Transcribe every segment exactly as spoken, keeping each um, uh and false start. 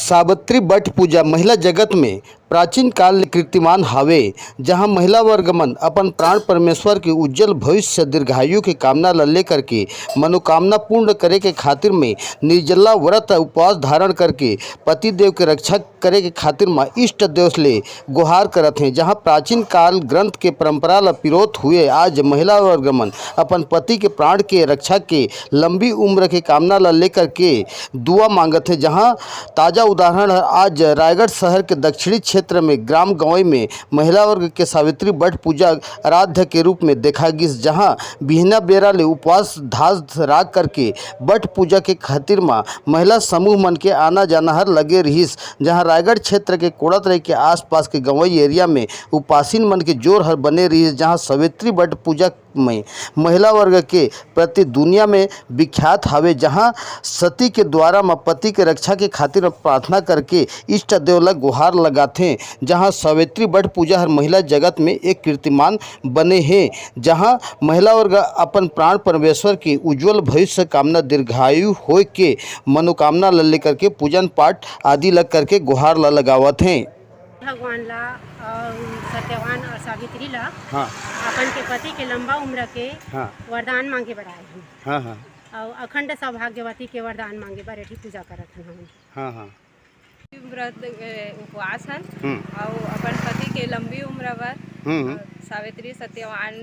सावित्री बट पूजा महिला जगत में प्राचीन काल ले कीर्तिमान हावे, जहां महिला वर्ग मन अपन प्राण परमेश्वर के उज्जवल भविष्य दीर्घायु के कामना ल लेकर के मनोकामना पूर्ण करे के खातिर में निर्जला व्रत उपवास धारण करके पति देव के रक्षा करे के खातिर म इष्ट देव ले गुहार करत हें। जहां प्राचीन काल ग्रंथ के परंपरा ल पिरोत हुए आज महिला वर्ग मन अपन पति के प्राण के रक्षा के लंबी उम्र के कामना ल लेकर के दुआ मांगत हें। जहां ताजा उदाहरण ह आज रायगढ़ शहर के दक्षिणी क्षेत्र में ग्राम गंवई में महिला वर्ग के सावित्री बट पूजा आराध्य के रूप में देखा गिस, जहां बिहना बेरा ले उपवास धास राख करके बट पूजा के खातिर म महिला समूह मन के आना जाना हर लगे रिहिस, जहां रायगढ़ क्षेत्र के कोड़ातराई के आसपास के गंवई एरिया में उपासिन मन के जोर हर बने रिहिस, जहां सावित्री बट पूजा में महिला वर्ग के प्रति दुनिया में विख्यात हावे, जहां सती के द्वारा म पति के रक्षा के खातिर प्रार्थना करके इष्ट देव ल गुहार लगाथे, जहां सावित्री बट पूजा हर महिला जगत में एक कीर्तिमान बने हे, जहां महिला वर्ग अपन प्राण परमेश्वर के उज्जवल भविष्य कामना दीर्घायु होय के मनोकामना ल लेकर के पूजन पाठ आदि ल करके गुहार ल लगावत हें। भगवान ला और सत्यवान और सावित्री ला हाँ। अपन के पति के लंबा उम्र के हाँ। वरदान मांगे बर आए हन। हाँ, हाँ। और अखंड सौभाग्यवती के वरदान मांगे बर एठी पूजा करत हन हमन। हाँ, हाँ। व्रत, ए, उपवास हन हम्म। और अपन पति के लंबी उम्र बर हम्म, हम्म। और सावित्री सत्यवान,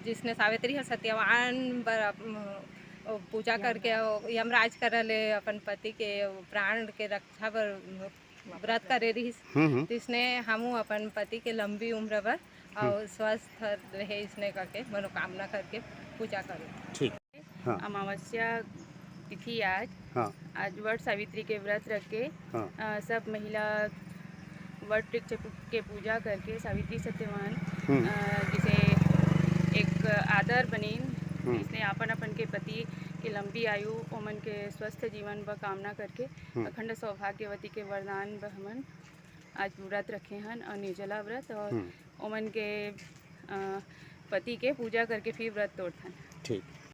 जिसने सावित्री ह सत्यवान बर अप-, पूजा करके यमराज करा ले अपन पति के प्राण के रक्षा बर व्रत करे रिहिस। हम्म, हम्म। तिसने हमू अपन पति के लंबी उम्र बर हम्म। और स्वस्थ रहे, इसने करके मनोकामना करके पूजा करो। ठीक। हाँ। अमावस्या तिथि आज। हाँ। आज वट सावित्री के व्रत रख के, हाँ। अ, सब महिला वट वृक्ष पु-, के पूजा करके सावित्री सत्यवान, हम्म। अ, जिसे एक आदर बनेन, हम्म। इसने अपन अपन के पति के लंबी आयु, ओमन के स्वस्थ जीवन ब कामना करके हम्म। अखंड सौभाग्यवती के वरदान ब हमन आज व्रत रखे हन और निर्जला व्रत और हम्म। ओमन के, अ, पति के पूजा करके फिर व्रत तोड़थन। ठीक।